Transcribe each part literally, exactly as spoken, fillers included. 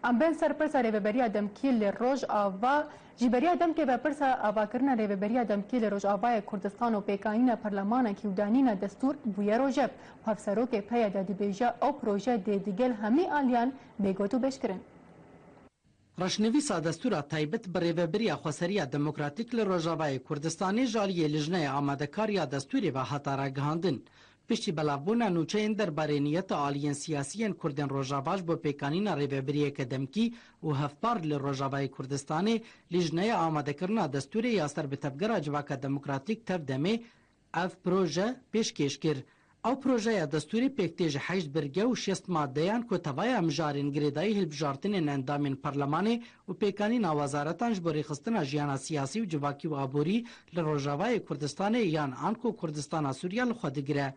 Em bên ser pirsa Rêveberiya Demkî li Rojava. Ji beriya demkê ve pirsa avakirina Rêveberiya Demkî li Rojavayê Kurdistan û pêkanîna perlemanekî û danîna destûr bûye rojevê. Hevserokê P Y D dibêje ew proje dê digel hemî aliyan bê gotûbêjkirin. Reşnivîsa destûra taybet bi Rêveberiya Xweseriya Demokratîk li Rojavayê Kurdistanê ji aliyê Lijneya Amadekar ya Destûrê ve hate ragihandin. Piştî belavbûna nûçeyên derbarê niyeta aliyên siyasî yên Kurdên Rojava ji bo pêkanîna rêvebiriyeke demkî û hevpar li Rojavayê Kurdistanê, Lijneya Amadekirina Destûrê ya ser bi Tevgera Civaka Demokratîk, TEV-DEMê, ev proje pêşkêş kir. Ew projeya destûrê pêk tê ji heşt birge û şêst madeyan ku tevaya mijarên girêdayî hilbijartinên endamên perlemanê û pêkanîna wezaretan ji bo rêxistina jiyana siyasî û civakî û aborî li Rojavayê Kurdistanê yan anku Kurdistana Sûriya li xwe digire.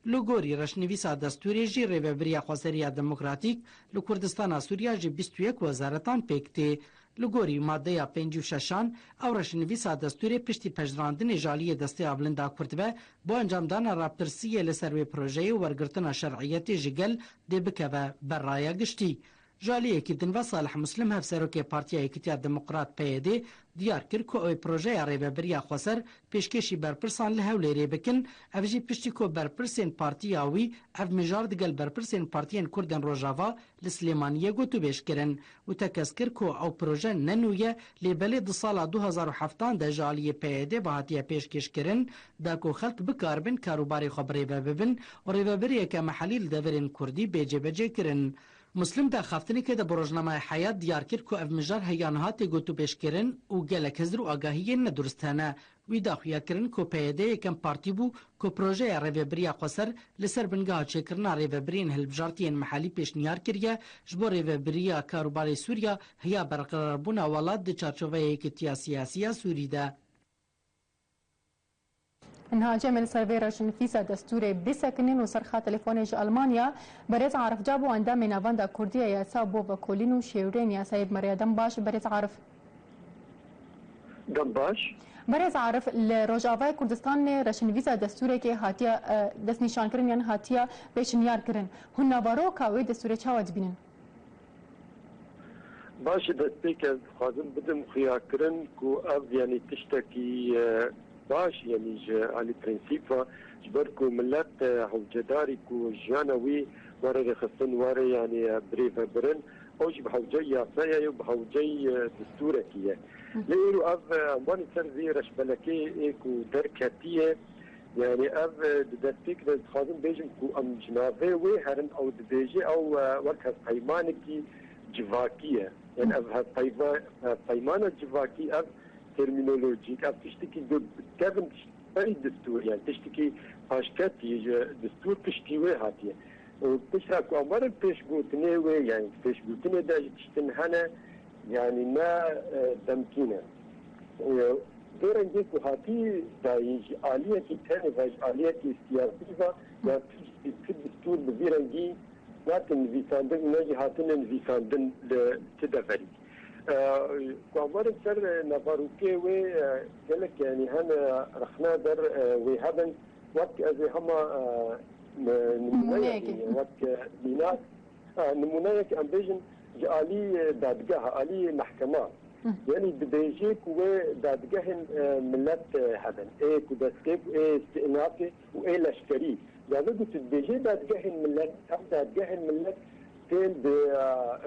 Li gorî reşnivîsa destûrê jî Rêvebiriya Xweseriya Demokratîk li Kurdistana Sûriya ji bîst û yek wezaretan pêk tê. Li gorî madeya pêncî û şeşan, ew reşnivîsa destûrê piştî pejirandinê ji aliyê Desteya Bilind a Kurd ve bo encamdana rapirsiyê li ser wê projeyê û wergirtina şer'iyetê ji gel dê bikeve ber raya giştî. Ji aliyekî din ve Salih Muslim, hevserokê Partiya Yekîtiya Demokrat, P Y D, diyar kir ku ew ê projeya Rêveberiya Xweser pêşkêşî berpirsan li Hewlêrê bikin, ev jî piştî ku berpirsên partiya wî ev mijar digel berpirsên partiyên Kurdên Rojava li Silêmaniyê gotûbêj kirin û tekez kir ku ew proje ne nû ye, lê belê di sala du hezar û heftan de ji aliyê P Y D ve hatiye pêşkêşkirin, da ku xelk bikaribin karûbarê xwe birêve bibin û rêvebiriyeke mehelî li deverên kurdî bê cêbecêkirin. Muslim di axaftinekê de bi rojnameya Heyat diyar kir ku ev mijar heya niha tê gotûbêjkirin û gelek hizir û agahiyên nedurist hene. Wî da xuya kirin ku P Y D yekem partî bû ku projeya Rêvebiriya Xweser li ser bingeha çêkirina rêvebiriyên hilbijartiyên mehelî pêşniyar kiriye, ji bo rêvebiriya karûbarê Sûriya heya berqerarbûna welat di çarçoveya yekîtiya siyasî ya Sûrî de. Niha cem li ser vê reşnivîsa destûrê bisekinin û ser xat telefonê ji Almanya, berêz Arif Cabo, endamê Navenda Kurdî ya Yasa bo Vekolîn û Şêwirên Yasayê, bi me re ye. Dem baş, berêz Arif. Dem baş. Berêz Arif, li Rojavayê Kurdistanê reşnivîsa destûrekê hatiye, e, destnîşankirin yan hatiye pêşniyarkirin. Hûn naveroka wê destûrê çawa dibînin? Baş e, destpêk ez dixwazim bidim xuyakirin ku ev, yanî, tiştekî, e, baş, yanî, ji alî prensîp ve, ji ber ku millet, e, hewcedarî ku jiyana wî were rêxistin, were, yanî, e, birêvebirin, ew jî bi hewceyî yasayê ye û bi hewceyî, e, destûrekî ye. Lê îro ev, e, em wanî ser vî reşbelekê ê ku derketiye, yanî ev, e, di destpêk de ez dixwazim bêjim ku em ji navê wê herin, ew dibêje ew, e, wek hevpeymanekî civakî ye. Yanî ev hevpeyva-, hevpeymana civakî, ev termînolojîk, ev tiştekî di kevin berî destûr, yanî tiştekî paşketî ji destûr piştî wê hatiye. Û piştre ku em werin pêşgotinê wê, yanî pêşgotinê de jî tiştin hene, yanî ne, e, demkî ne. E, vê rengê ku hatî dayîn ji aliyekî tenê ve, ji aliyekî siyasî ve, ya tu, tu destûr bi vî rengî nate nivîsandin û ne jî hatine nivîsandin li ti deverî. E, ku em werin ser, e, navarokê wê, e, gelek, yanî hene rexne der, e, wê hebin, wek ez ê hema, e, ni-, nimûneyek, nimûneyekê, wek, e, mîna, e, nimûneyek em bêjin ji alî, e, dadgeha, alî mehkema. Hı. Yanî dibêje ku wê dadgehên, e, milet, e, hebin. Ê ku destpêk û ê îstînafê û ê leşkerî. Gavê ku tu dibêjê dadgehên milet, ev dadgehên milet tên bi, e,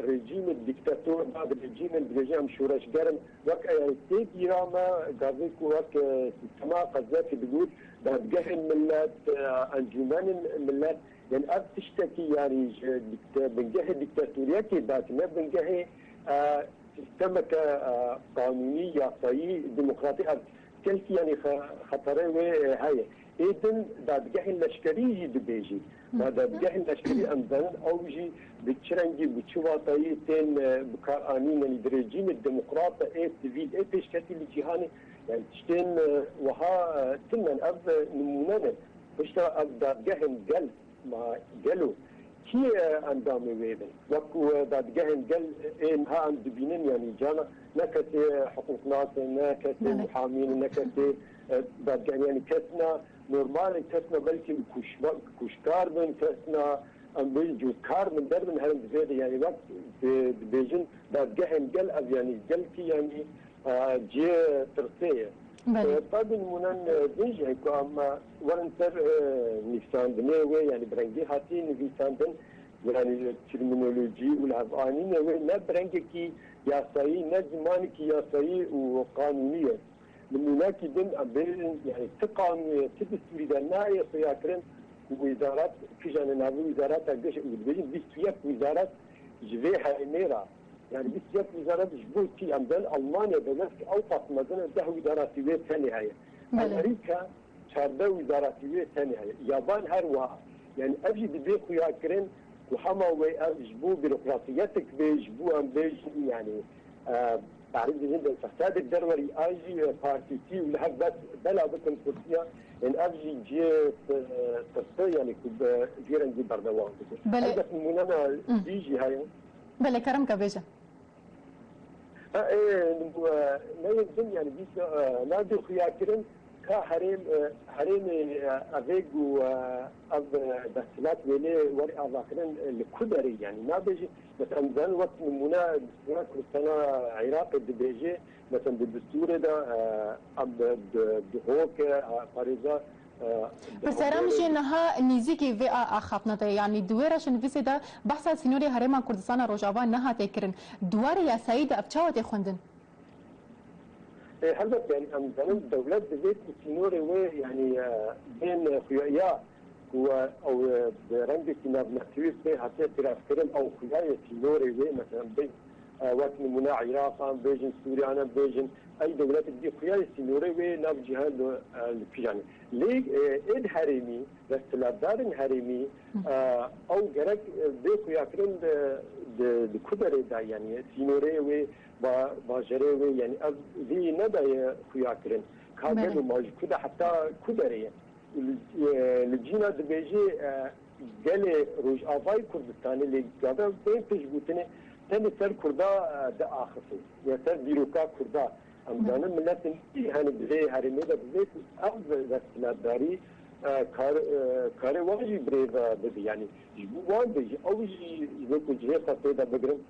rejîmê dîktator, bi rejîmên dibêje em şoreşger in. Wek, e, tê bîra me, gavê ku wek, e, sîstema Qezafî digot, dadgehên milet, e, encûmenên milet, yanî ev tiştekî, yanî ji dîkte-, bingehê dîktatoriyekê dake, ne bingehê, e, sîstemeke, e, qanûnî, yasayî, demokratî, ev kelkî, yanî xe-, xeterê wê, e, heye. Ê din dadgehên leşkerî jî dibêjî. Hı. Ma dadgehên leşkerî em zanin, ew jî bi çi rengî, bi çi watayî tên, e, bikaranîn, yanî di rejîmê demokrat de ê sivîl, ê pêşketî li cîhanê, yanî tiştên, e, wiha, e, tune ne, ev, e, nimûne ne. Piştre ev dadgehên gel, ma gelo kî, e, endamê wê bin? Wek ku, e, dadgehên gel, e, ê niha em dibînin, yanî cana ne kesê hiqûqnas e, ne kesê, belê, muhamî ne, ne kesê, e, dadgehên, yanî kesna normal e, kesna belkî kuşma-, kuşkar bin, kesna, em bêjin cûtkar bin, derbin herin di vê de, yanî wek di-, dibêjin dadgehên gel, ev yanî gelkî yanî, e, cihê tirsê ye. Belê. E, Tadî nimûnen, e, din jî heye ku em, e, werin ser, e, nivîsandinê wê, yanî bi rengê hatî nivîsandin, yanî termînolojî û li hev anînê wê ne bi rengekî yasayî, ne zimanekî yasayî û qanûnî ye. Nimûnekî din em bêjin, yanî ti qanûnê, ti destûrî de nayê xuyakirin ku wîzaret, kîjanê navê wîzareta giş û dibêjin bîst û yek wîzaret ji vê herêmê re. Yanî bîst û yek wîzaret ji bo çi? Em dizanin Almanya dewlet ki ew qas mezin e, deh wîzaretî wê tenê heye. Belê. Amerîka çardeh wîzaretî wê tenê heye. Yaban her wiha. Yanî ev jî dibê xuyakirin ku hema wê ev ji bo bîrokrasiyetik bê, ji bo em bêjin, yanî, e, tarî dibêjin de fesadek derwerî a jî, e, partîtî û li hev bes bela bikin kursiya. Yanî ev jî cihê, e, tirsê, yanî ku bi vî rengî berdewam bibe. Belê. Elbet nimûnena Hı. dî jî heye. Belê, kerem ke bêje. Ha, ê, bu, e, neyên din, yanî bîst, e, nabê xuyakirin ka herêm, e, herêmê, e, evê ku, e, ev, e, desthilat wêlê werî avakirin, e, li ku derê, yanî nabêjin, mesela, em dizanin wek nimûne desthilat Kurdistana Iraqê dibêje, mesela, di destûrê de, e, em di, di, di hok, e, parêza, e, di Pirsera min hok jê niha nêzîkî vê a axaftina te ye, yanî di wê reşenivîsê de behsa sînorê Herêma Kurdistana Rojava nehate kirin. Di warê yasayî de ev çawa tê xwendin? Ê, helbet, yanî em dizanin dewlet divê ku sînorê wê, yanî, e, bên xuya ya ku, e, ew, e, bi rengekî navnetewî bê hatiye îtirafkirin, ew xuya ye sînorê wê, mesela, bên, e, wek nimûne Iraqan bêjin, Sûriyan bêjin, ey dewletek dî xuya ye sînorê wê nav cîhan de, e, li kîjan e. Lê, e, ê di herêmî, desthilatdarên herêmî, Hı. e, ew gerek, e, bê xuyakirin di, di, di ku derê de, yanî sînorê wê, ba-, bajarê wê, yanî ev vî nedaye xuyakirin. Ka Belê. gelo ma ji ku de heta ku derê ye? Li, e, li cîna dibêje, e, gelê Rojavayê Kurdistanê lê gava bên pêşgotinê tenê ser Kurda, e, diaxife. Ya ser dîroka Kurda. Em Belê. zanin miletin dî, hani di vê herêmê de divê ku ev desthilatdarî, e, kar, e, karê wan jî birêve bibe. Yanî ji bo wan bêje, ew jî ji bo ku cihê xwe tê de bigirin,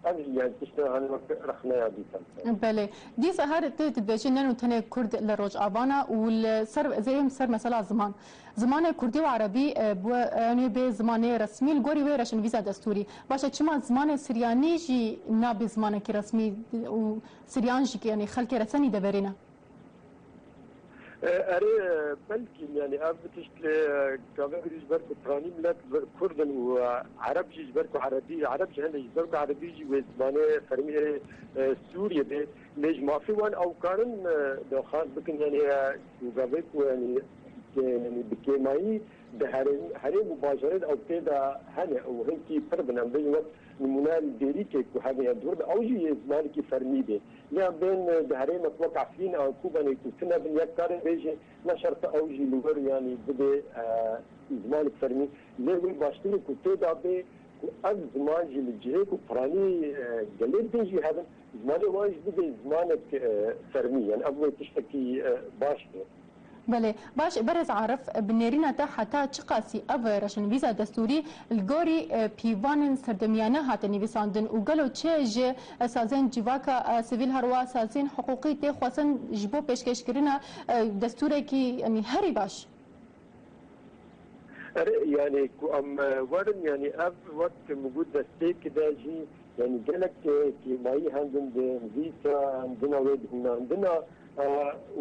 ev jî, yani, tişta, hani, wek rexneya dîsan. Belê. Dîsa her tu dibêjî ne û tenê Kurd li Rojava ne û li ser, zêrî ser mesela ziman. Zimanê Kurdî û Erebî, e, bi, e, yanî bê zimanê resmî li gorî wê reşenvîza destûrî. Baş e, çima zimanê Siryanî jî nabe zimanekî resmî û Siryan jî, yanî, xelkê resenî deverê ne? E, erê, e, belkî, yani, ev tişt lê, e, gavê ji ber ku piranî milet Kurd in û, e, Ereb jî ji ber ku Erebî, Ereb jî hene ji ber ku Erebî jî wê zimanê fermî erê, e, Sûriyê be. Lê ji mafê wan ew karin, e, daxwaz bikin, yani, e, ku gavê ku, yani, ke-, yani, bi kêmayî di herêm, herêm û bajarên ew tê de hene û hinkî pir bin. Em bêjin wek nimûne li Dêrîkê ku hene ya dûr de, ew jî yê zimanekî fermî bê. Lê em bên, e, di herêmek wek Efrîn an Kobanê ku tune bin, yek kare bêje, ne şert e ew jî li wir, yanî, bibe, e, zimanek fermî. Lê wê baştir e ku tê de bê ku ev ziman jî li cihê ku piranî, e, gelê din jî hebin, zimanê wan jî bibe zimanek, e, fermî. Yani ev wê tiştekî, e, baş be. Belê. Baş, berêz Arif, bi nêrîna te heta çiqasî ev reşenvîza destûrî li gorî, e, pîvanên serdemiyane hate nivîsandin û gelo çi ji sazên civaka, e, sivîl herwa sazên hiqûqî tê xwestin ji bo pêşkêşkirina, e, destûrekî, yanî herî baş? Erê, yani ku em, e, werin, yani ev wek min got destpêk de jî, yani gelek, e, kêmayî hendin di nivîsa, hendina wê di hûnandina, e,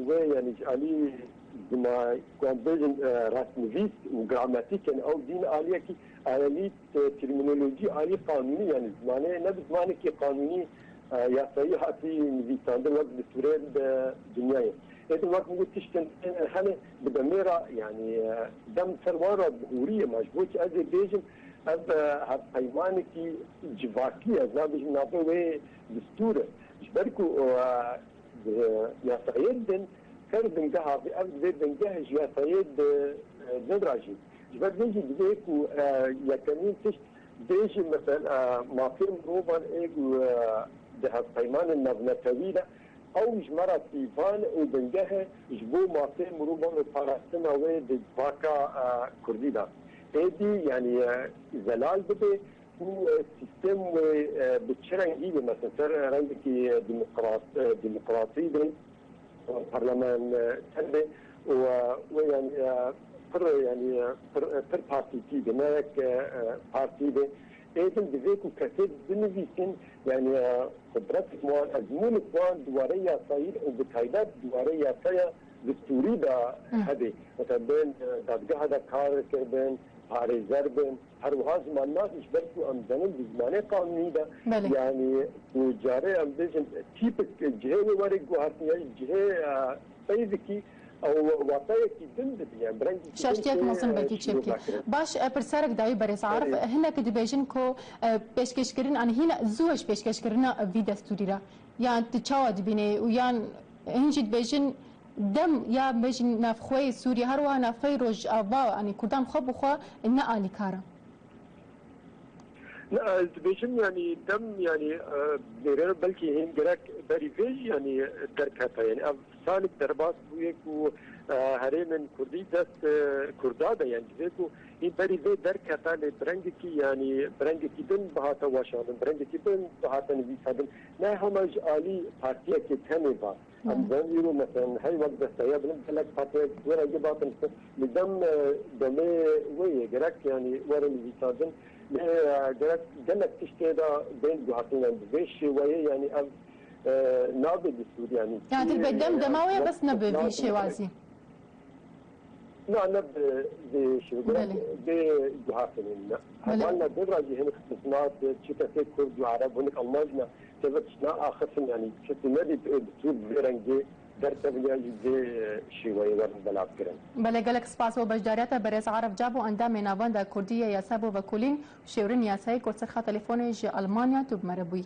wê, yani ji alî zima-, ku em bêjin, e, rastnivîs û gramatîk, yani ew dîn aliyekî, alî, e, termînolojî, alî qanûnî, yani zimanê ne bi zimanekî qanûnî, e, yasayî hatî nivîsandin wek destûrên, e, dinyayê. Êdî wek min got tiştin hene bi demê re, yani, e, dem ser wan re bihûrî ye. Ma ji bo çi ez ê bêjim, ev, e, hevpeymanekî civakî ye. Ez nabêjim navê wê destûr e. Ji ber ku, e, e, yasayê din ser bingeha vê, ev divê bingeh ji yasayê di, e, din re jî. Ji ber vê jî divê ku, e, yekemîn tişt bêjî, mesela, e, mafê mirovan ê ku, e, di hevpeymanên navnetewî de, ew ji me re pîvan û bingeh e ji bo mafê mirovan û parastina wê di civaka, e, kurdî de. Êdî, yanî, e, zelal bibe û, e, sîstem wê, e, bi çi rengî be, mesela ser rengekî, e, demokrat, e, demokrasî be, e, parlament, e, hebe û, e, wê, yanî, e, pir, yanî, e, pir, e, pir partîtî be, ne yek, e, e, partî be. Êdî divê ku kesê binivîsin, yanî, e, qudretek wan, ezmûnek wan di warê yasayî û bi taybet di warê yasaya destûrî de Hı. hebe. Mesela bên, e, dadgeha de kar kirbin, parêzer bin, her wiha zimannaş, ji ber ku em zanin di zimanê qanûnî de, Belê. yanî ku carê em bêjin tîpik cihê wê were guhartin, ya jî cihê, e, peyvekî ew watayekî din dibîne, bi rengekî din Şaştiyek tê, mezin e, belkî çêbikî. şîrove kirin. Baş, e, pirserek dayî berêz Arif, Erê. hinek dibêjin ku, e, pêşkêşkirin, an hîn zû ji pêşkêşkirina vî destûrî re. Yan tu çawa dibînî û yan hîn jî dibêjin dem ya bêjin navxweyê Sûriyê, her wiha navxweyê Rojava, anî Kurdan xwe bi xwe ne alîkar e? Ne, ez dibêjim, yanî dem, yanî, e, lêre belkî hîn gerek berî vê jî, yanî, derkete. Yanî ev sanik derbas bûye ku, e, herêmên Kurdî dest, e, Kurda de, yanî divê ku hîn berî vê derkete, lê bi rengekî, yanî bi rengekî din bihate weşandin, bi rengekî din bihate nivîsandin. Ne hema ji alî partiyekê tenê va. Em Hı. zanin îro, mesela, hey wek Desteya Bilind gelek partiyek ji wê rengê batin, li dem, e, demê wê yê gerek, yanî, were nivîsandin. Lê, e, gerek gelek tiştê de bên guhertin, yanî, bi vê şêweyê, yanî, ev, e, nabe destûr, yanî, Ya, kî, dilbe dem e, dema wê ye, wek bes ne bi vî Fetnat şêwazî. Na, ne bi vê şêwê, gerek Belê. bê guhertinê ne. Belê. Hevalna din re jî hinek istisnat, çi kesê Kurd û Ereb, hinek Alman jî ne. Tevî tişt neaxifin, yanî tiştê nedît, e, bi tûr bi vê rengê derkevin yan jî vê, e, şêweyê werin belavkirin. Belê, gelek spas bo beşdariyeta berêz Arif Cabo, endamê Navenda Kurdî yê Yasa bo Vekolîn û Şêwirên Yasayê ku ser xeta telefonê ji Almanya tu bi me re bûyî.